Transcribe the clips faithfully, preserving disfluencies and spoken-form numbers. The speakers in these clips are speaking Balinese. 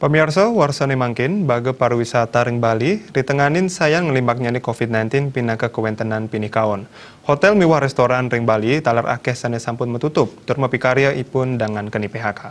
Pamiarsa, warsané mangkin, baga pariwisata ring Bali ritenganin sayan nglimbaknyané covid nineteen pinaka kawéntenan pinih kaon. Hotél miwah réstoran ring Bali taler akéh sané sampun matutup tur mapikarya ipun dangan keni P H K.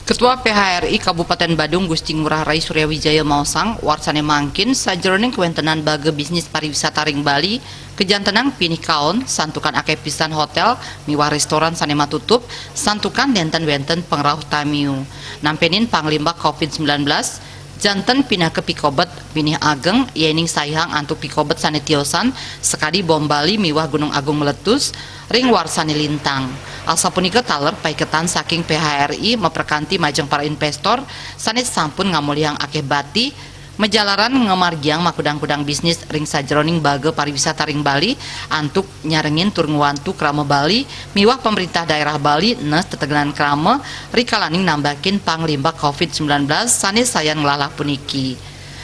Ketua P H R I Kabupaten Badung Gusti Ngurah Rai Surya Wijaya maosang, warsané mangkin sajeroning kawéntenan baga bisnis pariwisata ring Bali kajantenang pinih kaon, santukan akéh pisan hotél miwah réstoran sané matutup, santukan nénten wénten pangrauh tamiu. Nampénin panglimbak covid sembilan belas, janten pinaka pikobet pinih ageng, yéning saihang antuk pikobet sané tiosan, sakadi bom Bali miwah Gunung Agung meletus, ring warsané lintang. Asapunika taler paiketan saking P H R I maprakanti majeng para invéstor sané sampun ngamolihang akéh bati, majalaran ngamargiang makudang-kudang bisnis ring sajeroning baga pariwisata ring Bali antuk nyarengin tur ngwantu krama Bali miwah pamréntah daerah Bali nes tetegenan krama rikalaning nambakin panglimbak covid sembilan belas sané sayan nglalah puniki.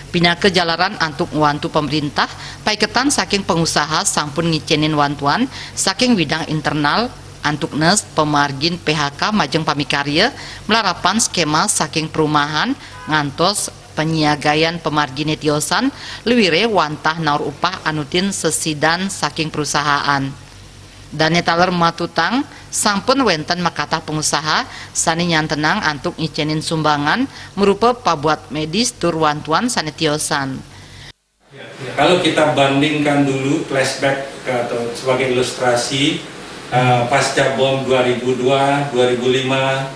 Pinaka jalaran antuk ngwantu pamréntah, paiketan saking pangusaha sampun ngicénin wantuan saking widang internal antuk nes pamargin P H K majeng pamikarya, malarapan skéma saking perumahan ngantos panyiagayan pamarginé tiosan, luiré wantah naur upah anutin sesidan saking perusahaan. Dané taler matutang, sampun wénten makatah pangusaha sané nyantenang antuk ngicénin sumbangan marupa pabuat medis tur wantuan sané tiosan. Kalau kita bandingkan dulu, flashback ke, atau sebagai ilustrasi, eh, pasca bom dua ribu dua, dua ribu lima,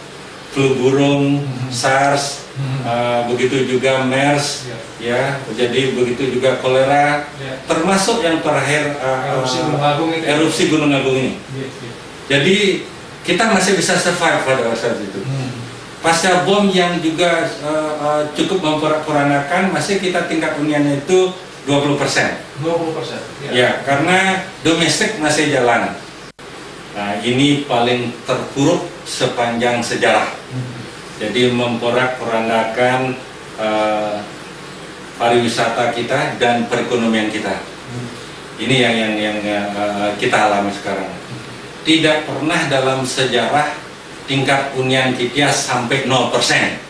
flu burung, SARS, eh, begitu juga MERS, ya, jadi begitu juga kolera, termasuk yang terakhir, eh, Erupsi Gunung Agung itu. erupsi Gunung Agung ini. Iya, iya. Jadi kita masih bisa survive pada saat itu. Hmm. Pasca bom yang juga eh, eh, cukup memporak-porandakan, masih kita tingkat huniannya itu dua puluh persen. Dua puluh persen. Ya, karena domestik masih jalan. Nah, ini paling terpuruk sepanjang sejarah. Hmm. Jadi memporak-porandakan eh, pariwisata kita dan perekonomian kita. Hmm. Ini yang yang yang eh, kita alami sekarang. Tidak pernah dalam sejarah tingkat hunian kita sampai nol persen.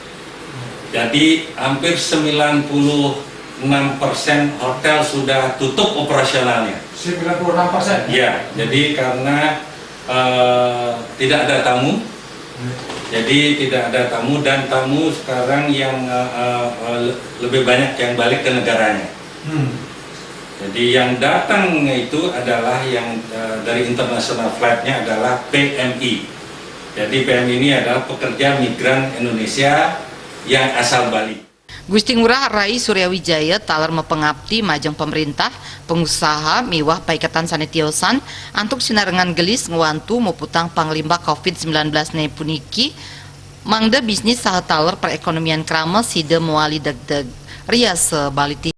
Jadi hampir sembilan puluh enam persen hotel sudah tutup operasionalnya. Sembilan puluh enam persen. Ya, jadi karena eh, tidak ada tamu, jadi tidak ada tamu dan tamu sekarang yang eh, eh, eh, lebih banyak yang balik ke negaranya. Hmm. Jadi yang datang itu adalah yang eh, dari international flight-nya adalah P M I. Jadi P M I ini adalah pekerja migran Indonesia yang asal Bali. Gusti Ngurah Rai Surya Wijaya taler mapangapti majeng pamréntah, pangusaha miwah paiketan sané tiosan antuk sinarengan gelis ngwantu muputang panglimbak covid sembilan belas né puniki, mangda bisnis saha taler perekonomian krama sida mawali degdeg. Riasa Bali T V.